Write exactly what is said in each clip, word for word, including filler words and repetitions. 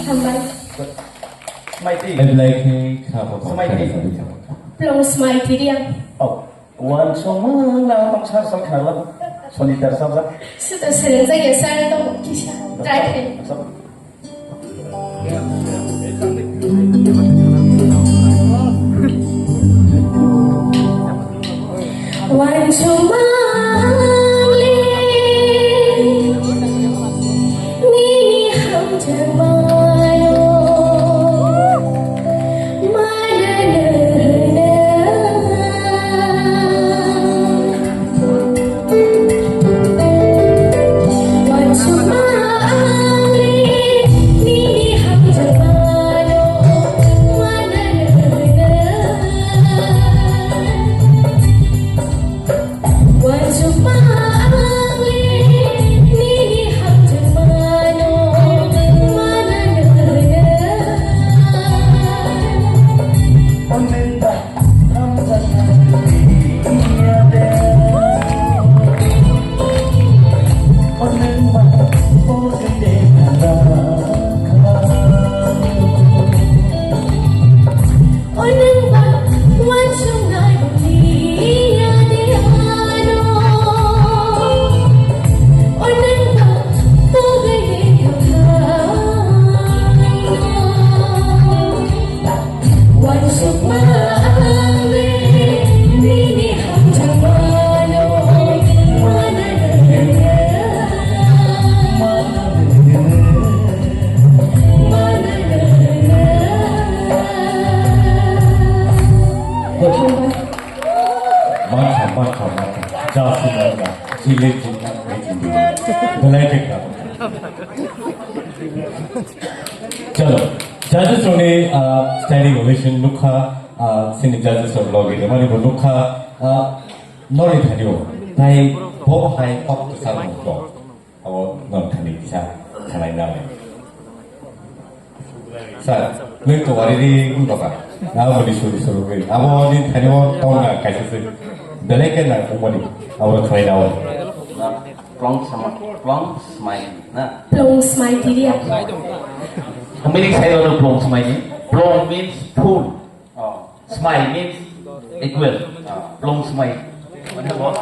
Hambai. Smaiti. Hai belai khe kha bo tong Smaiti. Kha sabi kha. Plong Smaiti dia. Oh, wan song mang na tong sar sal khnala. Soni tar sab sa. Sudah sering saja saya tahu kisah. Try. Sab. Wansukmani nini hamjakmano mananana. Makha, makha, makha. Jasi makha. Jile jile. Belai khe kha. Chalo. Judges rokni, ah, standing ovation nukha, ah, sini judges rok logi de mani bo nukha, ah, nori thani o. Tai bo hai kok kesar mukto. Abo non thani kisa thanai nalai. Sir, nung to wari ri wng doka. Abo ni suri suru ri. Abo ni thani o tong na kaisa se. Belai khe na umani. Abo thanai na o. Plong sama, plong smai na. Plong smai diri ya. Meaning sai lo plong smai ni. Plong means full. Oh. Smai means equal. Ah. Plong smai. Mane bo.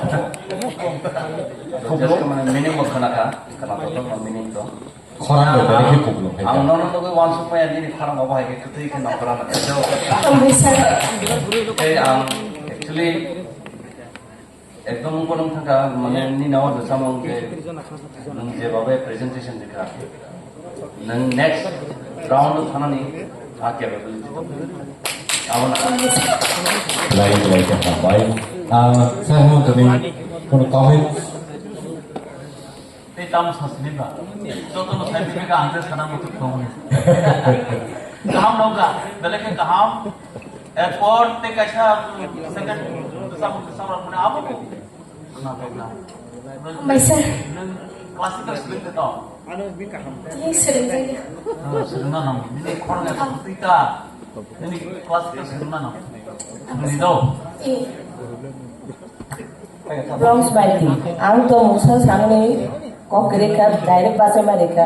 Just mane meaning bo khana kha, khana to, to meaning to. Khorang bo bari khe kuplung hai. Ang nono to wansuk maya nini khorang bo hai khe kwtwi khe nongkhorang na. Hambai sir. Hey, ang actually Ekdom wngkha nung thangkha, mane, nini o samung je, nung jebabe presentation rikha, nung next round o thanani a capability dong. Abo na. Lai, lai, kha, bai. Ah, sir, mo tini kono comments? Tei tamo sasini ba? Joto no sai bibika ang je sana muchuk thong ni. Kaham nongkha, belai khe kaham. Erpor tei kaisa second bwsang, bwsang rok mane abo bo khna tongkha. Hambai sir. Nwng classical swrwng khe tong? Tei swrwng jaya. Ah, swrwngna nang. Nini khorang ya twi ta. Nini classical swrwngna nang. Nini do? Eh. Plong smai di. Ang to mungsa samni kok rikha, direct basa ma rikha.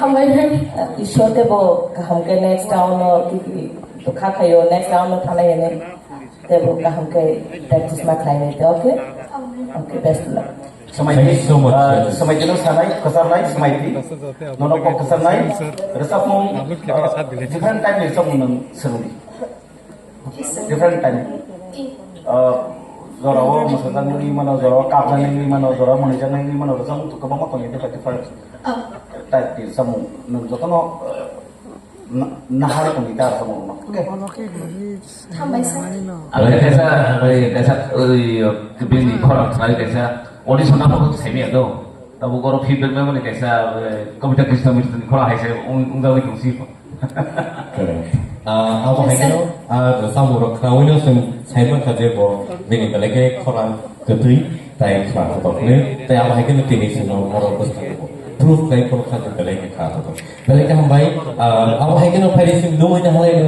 Hambai hai. Ishwar te bo kaham khe next round o tiki to kha khayo, next round o thanai hene. Te bo kaham khe practice ma khlai nai te, okay? Okay, best of luck. Thank you so much, ah, sir. Samaiti no sanai, kwcharnai, samaiti. Nono kok kwcharnai, rwchapmung, ah, different type ni rwchapmung nang swrwngdi. Different time. Uh, Jorao mwsajak nangwi mano, jorao kapjak nangwi mano, jorao mwnwijak nangwi mano, rwchapmung to kwbangma tongo, different different type ni rwchapmung. Nwng jotono, eh, na-, nahar tongwi ta rwchapmung rwno. Okay. Hambai sir. Aro kaisa, oi, kaisa, oi, bini khorang khlai kaisa audition na photo sai mia do. Tabuk oro feedback memani kaisa, eh, Kobita Krishna Mistri ni khorang hai se ung-, ungjagwi tongsi. Correct. Ah, abo hai kheno, ah, samung rok khnaui no chwng sai mankha je bo bini belai khe khorang kwtwi tai khna kotor hwnwi, tai abo hai kheno tini chwngno oro bwskango proof khlai phano kha je belai khe khna kotor. Belai khe hambai, ah, abo hai kheno phai chwng nungui ta halai.